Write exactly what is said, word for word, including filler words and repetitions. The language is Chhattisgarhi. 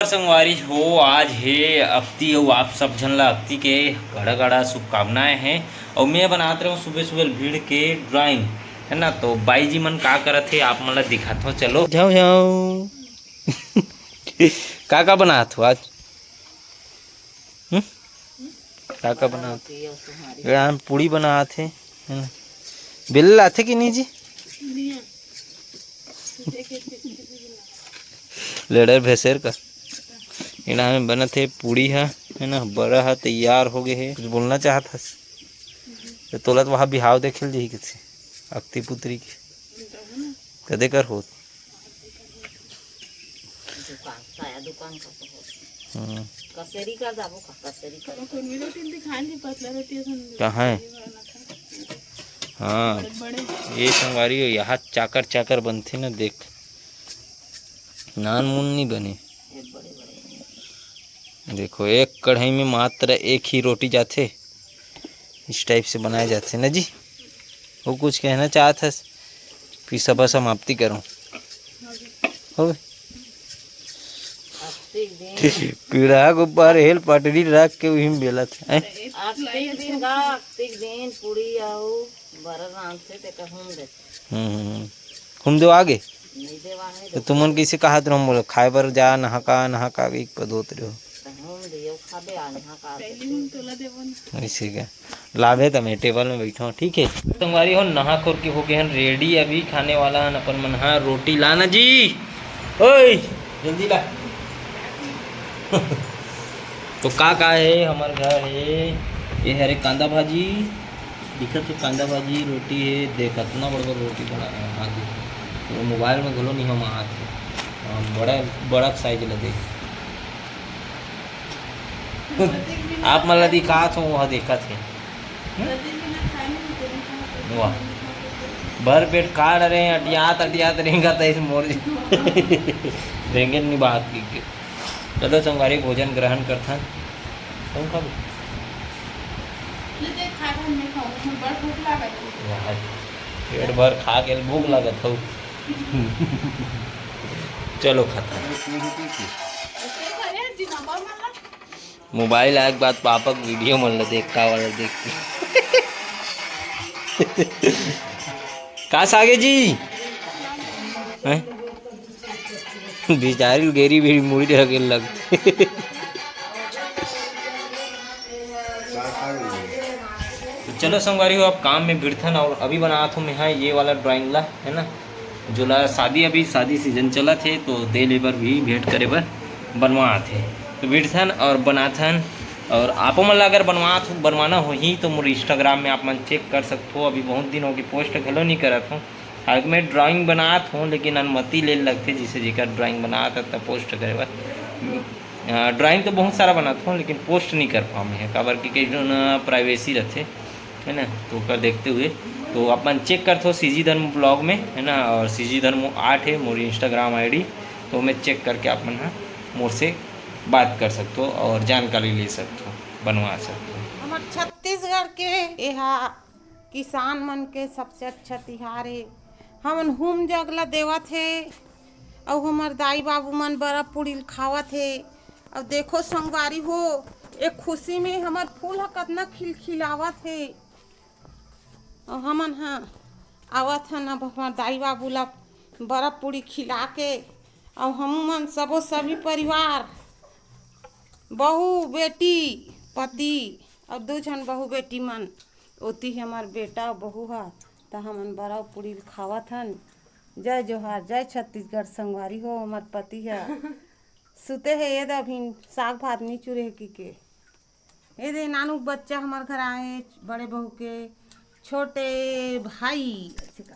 संगवारी हो, आज हे अक्ति अउ आप सब झन ला अक्ति के गाड़ा गाड़ा शुभकामनाएं हे। अउ मैं बनात रहूं सुबह सुबह भीड़ के ड्राइंग, है ना। तो बाई जी मन का करत हे, आप मन ला दिखात हो, चलो। जाओ जाओ। का का बनात हो आज? हम्म? का का बनात हो? ये हम पूड़ी बनात हे, है ना। बेलन आथे कि नहीं जी? लेड़र भेसेर का। एड़ा में बनत हे पूड़ी ह, है ना, बड़ा ह, तैयार हो गए हे। कुछ बोलना चाहत हस? तो तोला तो वहाँ बिहाव देखे ल जाही कथे, अक्ति पुत्री के। कदे कर होत? दुकान, साया दुकान का तो होत। हम्म। कसेरी का जाबो का, कसेरी का। तो कुनमी रोटी दिखाई नहीं, पतला रोटी है, कहाँ है? हाँ। बड़े बड़े। ये संगवारी हो, यहाँ चाकर चाकर बनथे ना, देख। नान मुन नहीं बने। ये बड़े बड़े। देखो, एक कढ़ाई में मात्र एक ही रोटी जाथे। इस टाइप से बनाए जाथे ना जी। वो कुछ कहना चाहत हस, फिर सभा समाप्ति करो। हो गए? पीढ़ा के ऊपर हेल पटरी रख के उही में बेलत हे। आस्तिक दिन गा, आस्तिक दिन पूड़ी अउ बरा रांधथे, तेकर हुम दे। हम्म, हम्म, हम्म। हुम देवा आगे? नहीं देवा है तो तुमन कैसे कहत रहो, बोलो, खाए बर जा, नहाका, नहाका, एक पद होत रहो। तो हुम दियो, खाबे आ, नहाका। पहली हुम तोला देबो ना। ऐसे का? लाभे त मैं टेबल में बैठा हूँ, ठीक है। संगवारी हो, नहा खोर के हो गए हैं रेडी अभी खाने वाला हन अपन मन। हाँ, रोटी लाना जी, ओए, जल्दी ला। तो का का है हमार घर है, ये हरे कांदा भाजी, दिखत हे कांदा भाजी, रोटी है, देख अतना बड़ बड़ रोटी बना है, हाँ जी। वो मोबाइल में घलो नहीं हम हाथ है, हाँ, बड़ा बड़ा साइज ला देख। आप मन ला दिखात हो, वह देखत हे। हम्म? वाह, भर पेट खा डरे, अटियात अटियात रेंगत हे मोर जी। रेंगे नहीं बात की के। चलो संगवारी, भोजन ग्रहण करथन। तुम खाबो? ले दे, खा ले, मैं खाऊं, मैं बड़ भूख लागत हे। वाह, पेट भर खा के भूख लागत हो। चलो खाता। मोबाइल आए के बाद पापा के वीडियो मन ल देख, का वाला देख के। का सागे जी? हैं? बिचारी गेरी बेरी मुड़ी रह के लगथे। तो चलो संगवारी हो, अब काम में भिड़थन और अभी बनात हूँ मैं, हाँ, ये वाला ड्राइंग ला, है ना, जोला शादी, अभी शादी सीजन चलत हे, तो दे ले बर भी भेंट करे बर बनवात हे। तो भिड़थन और बनाथन, और आपो मन ला अगर बनवात, बनवाना होही तो मोर Instagram में आप मन चेक कर सकथो। अभी बहुत दिन हो गए, पोस्ट घलो नहीं करत हूँ। हालांकि मैं ड्राइंग बनात हूँ, लेकिन अनुमति ले लगथे, जिसे जेकर ड्राइंग बनात हे, तब पोस्ट करे बर। अ, ड्राइंग तो बहुत सारा बनात हूँ, लेकिन पोस्ट नहीं कर पाऊँ मैं, काबर कि कई झन प्राइवेसी रथे, है ना, तो ओकर देखते हुए। तो आप मन चेक करथो सीजी धर्म ब्लॉग में, है ना, और सीजी धर्म आर्ट है मोर Instagram ID, तो मैं चेक करके आप मन ह मोर से बात कर सकथो और जानकारी ले सकथो, बनवा सकथो। हमर छत्तीसगढ़ के एहा किसान मन के सबसे अच्छा तिहार हे। हमन हुम जग ला देवत हे, अउ हमर दाई बाबू मन बरा पूड़ी ल खावत हे। अउ देखो संगवारी हो, एक खुशी में हमर फूल ह कतना खिलखिलावत हे। अउ हमन ह आवत हन अब हमर दाई बाबू ला बरा पूड़ी खिला के, अउ हमू मन सबो सभी परिवार, बहू, बेटी, पति, अउ दू झन बहू बेटी मन, ओती हमर बेटा अउ बहू ह, त हमन बरा पूड़ी ल खावत हन। जय जोहार, जय छत्तीसगढ़। संगवारी हो, हमर पति ह सुते हे, ये दे अभी साग भात नी चुरे हे की के। ये दे नानू बच्चा हमर घर आए, बड़े बहू के छोटे भाई, ऐसे का।